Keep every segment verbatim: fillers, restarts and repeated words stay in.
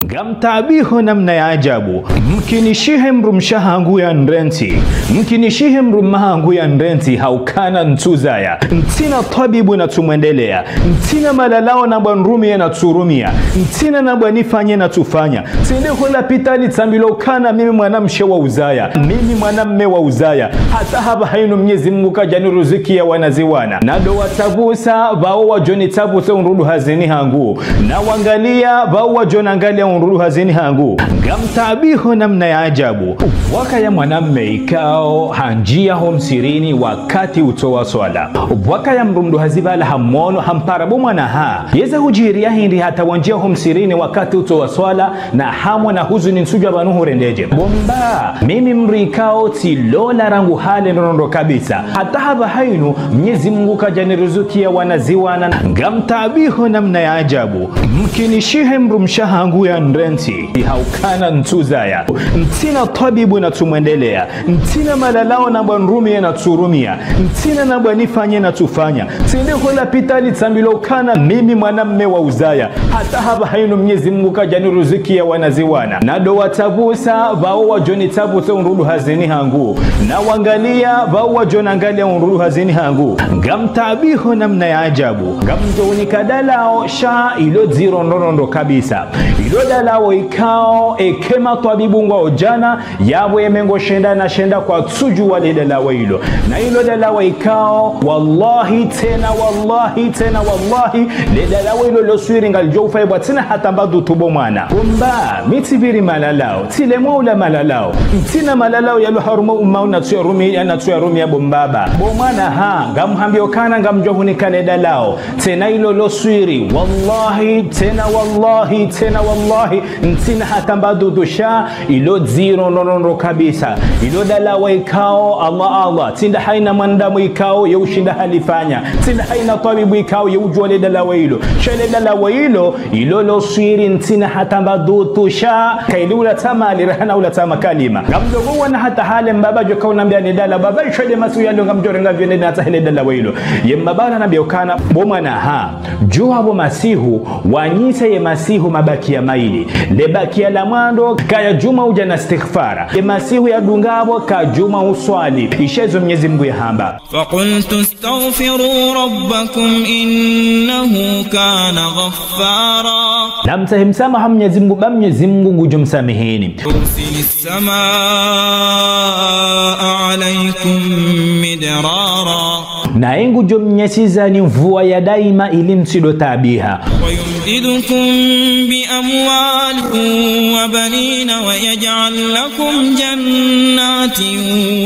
Ngamtaabiho namna ya ajabu. Mkinishihe mdrumshe wahangu ya nrentsi. Mkinishihe mdrume wahangu ya nrentsi, ha ukana ntsuzaya. Ntsina twabibu natsumwendelea. Ntsina malalao nambwa nirumie natsurumia. Ntsina nambwa nifanye natsufanya. Tsende ho lapitali tsambilwa ukana mimi mwanamshe wa uzaya. Mimi mwanamme wa uzaya. Hata hapvaha inu Mnyezi Mungu kadjanirizukiya wana ziwana. Nado watabusa, pvao wadjonitabusa undrulu hazini hangu. Na wangalia, pvao wadjonangalia undrulu hazini hangu. Ngamtaabiho namna ya ajabu. Pvwakaya mwanamme ikao hanjia ho msirini wakati utso wa swala. Pvwakaya mdru mduhazi pvala hamono, hampara bo mwana ha. Yeza hudjiri ya hindri hata wanjia ho msirini wakati utso wa swala, na hamu na huzuni ntsudjuwa pvanu hurendedje. Bo mbaba, mimi mdru ikao tsilola rangu hale ndrondro kabisa. Hata hapvaha inu, Mnyezi Mungu kadjanirizukiya wana ziwana. Ngamtaabiho namna ya ajabu. Mkinishihe mdrumshe wahangu ya nrentsi. Ha ukana ntsuzaya. Ntsina twabibu natsumwendelea. Ntsina malalao nambwa nirumie natsurumia. Ntsina nambwa nifanye natsufanya. Tsende ho lapitali tsambilwa ukana mimi mwanamme wa uzaya. Hata hapvaha inu Mnyezi Mungu kadjanirizukiya wana ziwana. Nado watabusa, pvao wadjonitabusa undrulu hazini hangu. Na wangalia, pvao wadjonangalia undrulu hazini hangu. Ngamtaabiho namna ya ajabu. Ngamdjo unika dalao sha ilo dziro ndrondro kabisa. Ilo dalao ikao, eka matwabibu ngwao djana, yapvo ye mengo shenda na shenda kwatsudjuwa le dalao ilo. Na ilo dalao ikao, wallahi tsena, wallahi tsena, wallahi, le dalao ilo lo swiri ngalidjo ufa ibwa tsina hata mbadutu bo mwana. Bo mbaba, mi tsipviri malalao, tsilemwa ula malalao. Ntsina malalao yalo harumwa umma unu natsuyarumia, natsuyarumia bo mbaba. Bo mwana ha, ngamhambio ukana ngamdjo hunika le dalao. Tsena ilo lo swiri, wallahi, tsena wallahi, tsena wallahi, ntsina hata mbadutu sha, ilo dziro ndrondro kabisa. Ilo dalao ikao, Allah, Allah, tsi nda haina mwanadamu ikao ye ushinda halifanya. Tsi nda haina twabibu ikao ye udjuwa le dalao ilo. Sha le dalao ilo, ilo lo swiri ntsina hata mbadutu sha, kayili ula tsa mali, raha na ula tsa makalima. Ngamdjo uona hata hale mbaba djo kao nambia ne dalao, baba ishwede masihu yalo ngamdjo renga pvio ne natsahe le dalao ilo. Ye mbaba hanambia ukana, bo mwana ha. Djuha bo masihu, wanyise ye masihu mabakiya mayili. Le bakiya la mwando, kaya djuma udja na istighfara. Ye masihu ya dunga pvo, kadjuma uswali. Isha izo Mnyezi Mungu yahamba. فقلت استغفروا ربكم إنه كان غفارا. Namtsahe msamaha Mnyezi Mungu, ba Mnyezi Mungu ngudjo msamihini. يرسل السماء عليكم مدرارا. Naye ngudjo mnyeshizani mvua ya daima ili mtsido taabiha. ويمددكم بأموال وبنين ويجعل لكم جنات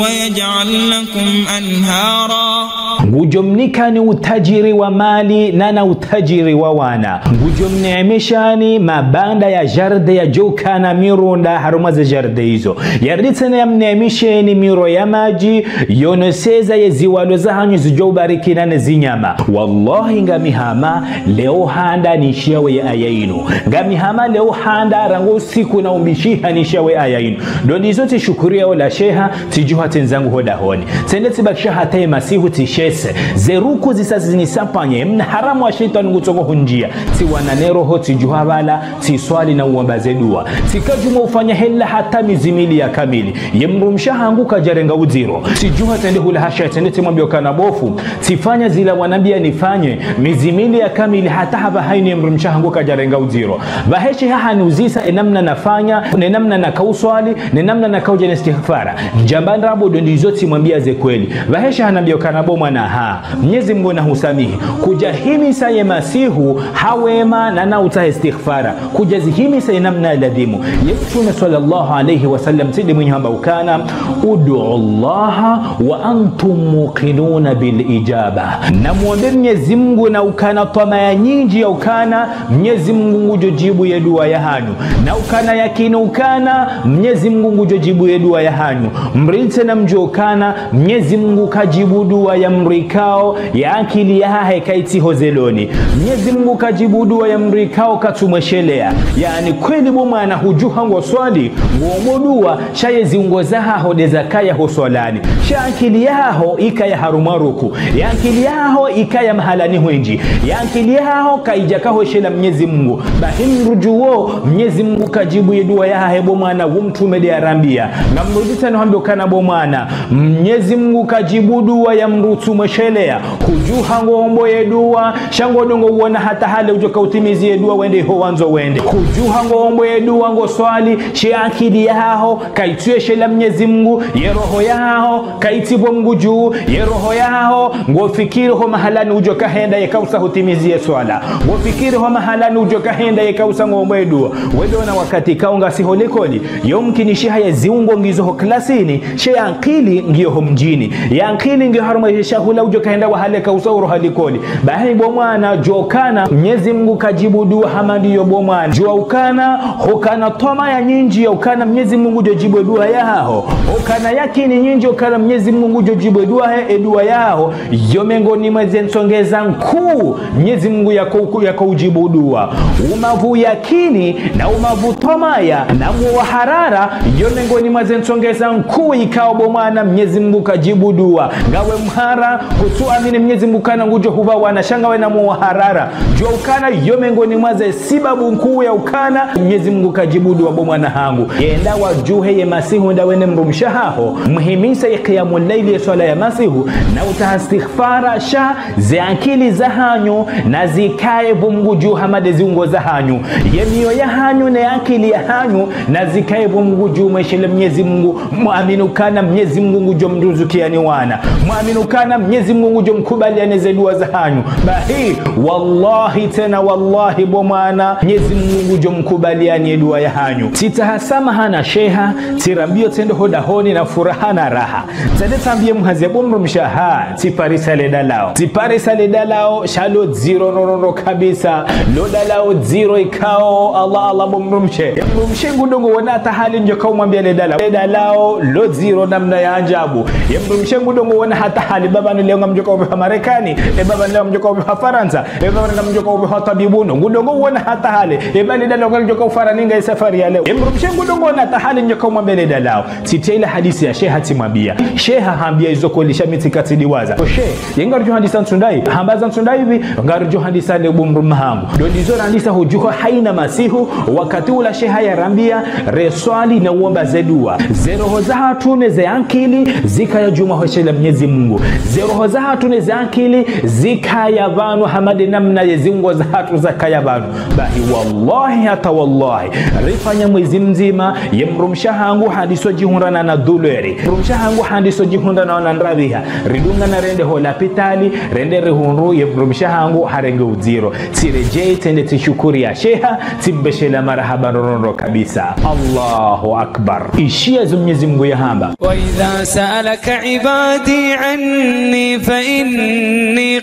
ويجعل لكم أنهارا. Ngudjo mnikani utajiri wa mali na na utajiri wa wana. Ngudjo mneemeshani mabanda ya jardin yadjo ukana mirunda harumwa ze jardin izo. Yaridi tsena yamneemesheni miro ya madji, yoneseza ye ziwalo zahanyu zidjo ubariki na ne zinyama. Wallahi ngami hama leo handa nishiyawe ye aya inu. Ngami hama leo handa rangu usiku na umbishiha nishiyawe aya inu. Ndo ndizo tsishukuriya ola sheha, tsidjuha tsendza zangu ho dahoni. Tsende tsibakisha hata ye masihu tsishese. Ze ruku zisa zinisapanye, mna haramu wa shetwani ngutsongo hunjia. Tsiwana ne roho, tsidjuha pvala, tsiswali na uwamba ze dua. Tsikadjuma ufanya hela hata mezi mili ya kamili. Ye mdrumshe wahangu kadjarenga udziro. Tsidjuha tsende hula hasha, tsende tsimwambia ukana bo fundi, tsifanya zila wanambia nifanye, mezi mili ya kamili hata hapvaha inu ye mdrumshe wahangu kadjarenga udziro. Pvahe sheha hanuzisa ye namna nafanya, ne namna nakao uswali, ne namna nakao udja ne istighfara. Ndjamba ndrabo ndo ndizo tsimwambia ze kweli. Pvahe sheha hanambia ukana bo mwana ha, Mnyezi Mungu nahusamihi. Kudjahimisa ye masihu ha wema na na utsaha istighfara. Kudjazihimisa ye namna ya ladhimu. Ye Mtrume swallallahu alayhi wa sallam, tsi nde mwinyi hamba ukana, ادعوا الله وأنتم موقنون بالإجابة. Na muombe Mnyezi Mungu na ukana twamaya nyindji ya ukana Mnyezi Mungu ngudjo djibu ye dua yahanyu. Na ukana yakini ukana Mnyezi Mungu ngudjo djibu ye dua yahanyu. Mridhwi na mdjuwe ukana Mnyezi Mungu kadjibu dua ya mdru mdru ikao ye ankili yahahe kayitsi ho zeloni. Mnyezi Mungu kadjibu dua ya mdru ikao katsumweshelea. Yaani kweli bo mwana hudjuha ngoswali, ngomba dua, sha ye ziungo zahaho ndezakaya ho swalani. Sha ye ankili yahaho ikaya harumwa ruku. Ye ankili yahaho ikaya mahalani hwendji. Ye ankili yahaho kayidjaka hweshelea Mnyezi Mungu. Bahi mdru djuwo, Mnyezi Mungu kadjibu ye dua yahahe bo mwana, wo mtrume nde yarambia. Ngamdjo tsena hwambia ukana bo mwana, Mnyezi Mungu kadjibu dua ya mdru tsumweshelea. Hudjuha ngomba ye dua, sha ngodjo ngo uona hata hale udjoka utimizi ye dua wende iho wandzo wende. Hudjuha ngomba ye dua ngoswali, sha ye ankili yahaho kayitsu yeshelea Mnyezi Mungu, ye roho yahaho kayitsi pvo Mungu dju, ye roho yahaho ngofikiri ho mahalani udjoka henda yeka utsaha utimizi ye swala. Ngofikiri ho mahalani udjoka henda yeka utsaha ngomba ye dua. Wendo na wakati ikao ngasi ho likoli, yomkinishiha ye ziungo ngizo ho klasini, sha ye ankili ngiyo ho mdjini. Ye ankili ngiyo harumwa ye shahula udjoka henda wahala yeka utsaha uroha likoli. Bahi bo mwana, djuwa ukana Mnyezi Mungu kadjibu dua hama ndiyo bo mwana. Djuwa ukana, hukana twamaya nyindji ya ukana Mnyezi Mungu ngudjo djibu dua yahaho. Hukana yakini nyindji ukana Mnyezi Mungu ngudjo djibu dua he, e dua yahaho. Yo mengoni mwa ze ntsongeza nkuu Mnyezi Mungu yako, yako udjibu dua. Umavu yakini, na umavu twamaya, na muo harara, yo mengoni mwa ze ntsongeza nkuu ikao bo mwana Mnyezi Mungu kadjibu dua. Ngawe mhara, kutsu amini Mnyezi Mungu ukana ngudjo hupva wana, sha ngawe na muo harara. Djuwa ukana yo mengoni mwa ze sababu nkuu ya ukana Mnyezi Mungu kadjibu dua bo mwana hangu. Yenda wadjuhe ye masihu ndawe ne mdrumshe wahaho, muhimise ye qiyamul layli ye swala ya masihu, na utaha istighfara sha ze ankili zahanyu na zikaye pvo Mungu dju hama nde ziungo zahanyu. Ye miyo yahanyu ne ankili yahanyu na zikaye pvo Mungu dju mweshelee Mnyezi Mungu, muamini ukana Mnyezi Mungu ngudjo mruzukiani wana. Muamini ukana Mnyezi Mungu ngudjo mkubaliani ze dua zahanyu. Bahi, wallahi tsena wallahi bo mwana, Mnyezi Mungu ngudjo mkubaliani ye dua yahanyu. Tsitsaha samaha na sheha, tsirambio tsende ho dahoni na furaha na raha. Tsende tsambie mhazi ya bo mdrumshe wahangu, tsiparisa le dalao. Tsiparisa le dalao, sha lo dziro nonono kabisa. Lo dalao dziro ikao, Allah, Allah, bo mdrumshe. Ye mdrumshe ngudjo ngo wona hata hali ndjoka umwambia le dalao. Le dalao, lo dziro namna ya ajabu. Ye mdrumshe ngudjo ngo wona hata hali, baba ni leo ngamdjoka upveha Marekani, e baba ni leo ngamdjoka upveha Farantsa, e baba ngamdjoka upveha twabibu no. Ngudjo ngo wona hata hali, e baba le dalao ngamdjoka ufanya nini ye safari ya leo. Ye mdrumshe ngudjo ngo wona hata hali ndjoka umwambia le dalao. Tsitria ile hadisi ya sheha tsimwambia. Sheha hambia izo kweli sha mi tsika tsidiwaza. Ko she, ye ngaridjo handisa ntsu ndayi, hamba za ntsu ndayi pvi, ngaridjo handisa ne bo mdrume wahangu. Ndo ndizo randisa hudjuha hayina masihu, wakati ula sheha yarambia, riswali na uomba ze dua. Ze roho zahatru ne ze ankili, zikaya djuu mwa hweshelea Mnyezi Mungu. Ze roho zahatru ne ze ankili, zikaya pvanu hama nde namna ye ziungo zahatru zakaya pvanu. Bahi wallahi hata wallahi, rifanya mwezi mdzima, ye mdrumshe wahangu handiso djihundrana na douleur. Mdrumshe wahangu handiso djihundrana na ndrabiha. Ridungana rende ho lapitali, rende rihundru, ye mdrumshe wahangu harenge udziro. Tsiredjei tsende tsishukuri ya sheha, tsimbeshelea marahaba nonono kabisa. Allahu Akbar. Ishia zo Mnyezi Mungu yahamba. وإذا سألك عبادي عني فإني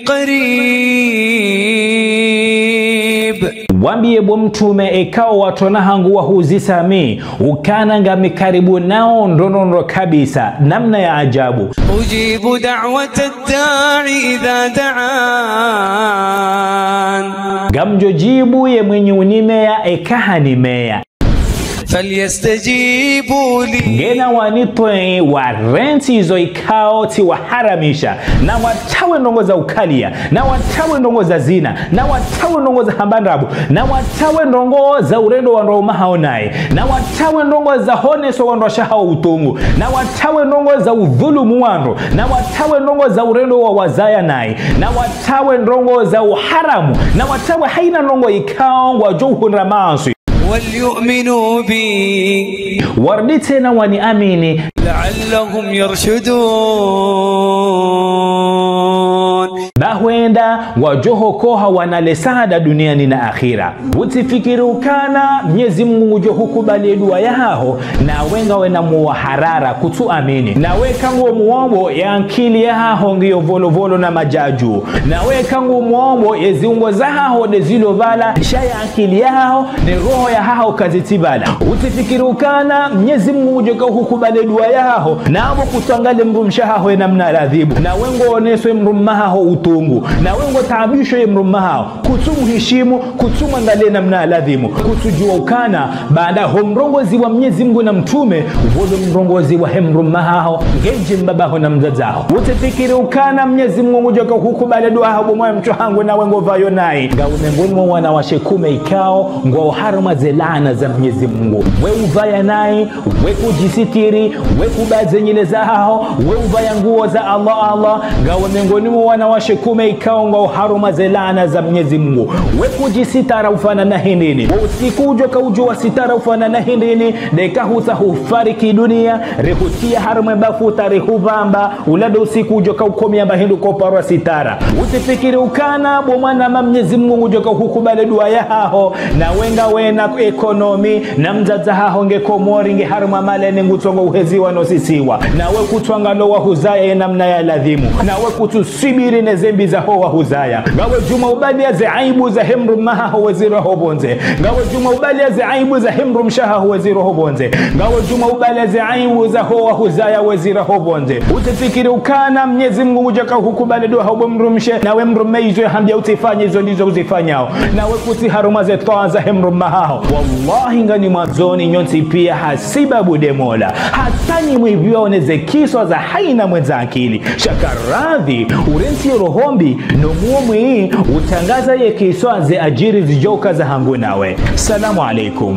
قريب. Wambie bo mtrume, eka wo watrwana wahangu wahuzisa mi, ukana ngami karibu nawo ndrondrondro kabisa, namna ya ajabu. أجيب دعوة الداع إذا دعان. Ngamdjo djibu ye mwenyi unimeya eka hanimeya. فليستجيبوا لي. Ngena wanitwii, warantsi izo ikao tsiwaharamisha. Na watrawe ndrongoo za ukalia, na watrawe ndrongoo za zina, na watrawe ndrongoo za hamba ndrabo, na watrawe ndrongoo za urendo wandru waume wahawo naye, na watrawe ndrongoo za honeso wandru washe hawo utungu, na watrawe ndrongoo za udhulumu wandru, na watrawe ndrongoo za urendo wa wazaya naye, na watrawe ndrongoo za uharamu, na watrawe hayina ndrongoo ikao ngwadjo uhundra maaswi. وليؤمنوا بي. Warudi tsena waniamini. لعلهم يرشدون. Bahwe enda, ngwadjo hokoha wana le saada duniani na akhira. Utsifikiri ukana Mnyezi Mungu ngudjo hukubali dua yahaho, nawe ngawe na muwa harara kutsu amini. Nawe kangu muombo ye ankili yahaho ngiyo volovolo na madjadju. Nawe kangu muombo ye ziungo zahaho nde zilo pvala, sha ye ankili yahaho ne roho yahaho kazitsi pvala. Utsifikiri ukana Mnyezi Mungu ngudjo ka hukubali dua yahaho, napvo kutsu angalia mdrumshe wahaho ye namna ladhimu. Nawe ngo oneswe mdrumme wahaho utungu. Nawe ngo taabisho ye mdrumme wahaho. Kutsu muhishimu, kutsu mwangalia ye namna ladhimu. Kutsu djuwa ukana, baada ho mrongozi wa Mnyezi Mungu na mtrume, pvo ndo mrongozi wahe mdrumme wahaho, ngendji mbaba haho na mdzadze haho. Utsifikiri ukana Mnyezi Mungu ngudjo ka hukubali dua yahaho bo mwana mshe wahangu nawe ngo pvayo nayi. Ngawe mengoni mwa wanawashe kume ikao, ngwao harumwa ze laana za Mnyezi Mungu. We upvaya nayi, we kudjisitiri, we kubaze nyile zahaho, we upvaya nguo za Allah Allah, ngawe mengoni mwa wanawashe kume ikao ngwao harumwa ze laana za Mnyezi Mungu. We kudjisitara ufanana hindrini. Wo usiku udjo ka udjo wasitara ufanana hindrini, nde ka hutsaha hufariki dunia, rihutria harumwa bafuta rihupvamba, ula ndo usiku udjo ka ukomea mba hindru koparwa sitara. Utsifikiri ukana bo mwanama Mnyezi Mungu ngudjo ka hukubali dua yahaho, nawe ngawe na ekonomi, na mdzadze wahaho nge Komori nge harumwa malene ngutsongo uheziwa no sisiwa. Nawe kutsu angalia wo wahuzaya ye namna ya ladhimu. Nawe kutsu swubiri ne zembi zaho wahuzaya. Ngawe djuma ubalia ze aibu zahe mdrumme wahaho wezi roho pvondze. Ngawe djuma ubalia ze aibu zahe mdrumshe wahaho wezi roho pvondze. Ngawe djuma ubalia ze aibu zaho wahuzaya wezi roho pvondze. Utsifikiri ukana Mnyezi Mungu ngudjo ka hukubali dua yahaho bo mdrumshe, nawe mdrumme izo yahambia utsifanye izo ndizo uzifanyao. Nawe kutsi harumwa ze twaa zahe mdrumme wahaho. Wallahi ngamwandzoni nyontsi pia hasibabu nde Mola. Hata nyi mwipviwa one ze kiswa za haina mwendza ankili. Sha karadhi, urentsi roho mbi, no muo mwi, utrangaza ye kiswa ze adjiri zidjoka zahangu nawe. Salamu alaikum.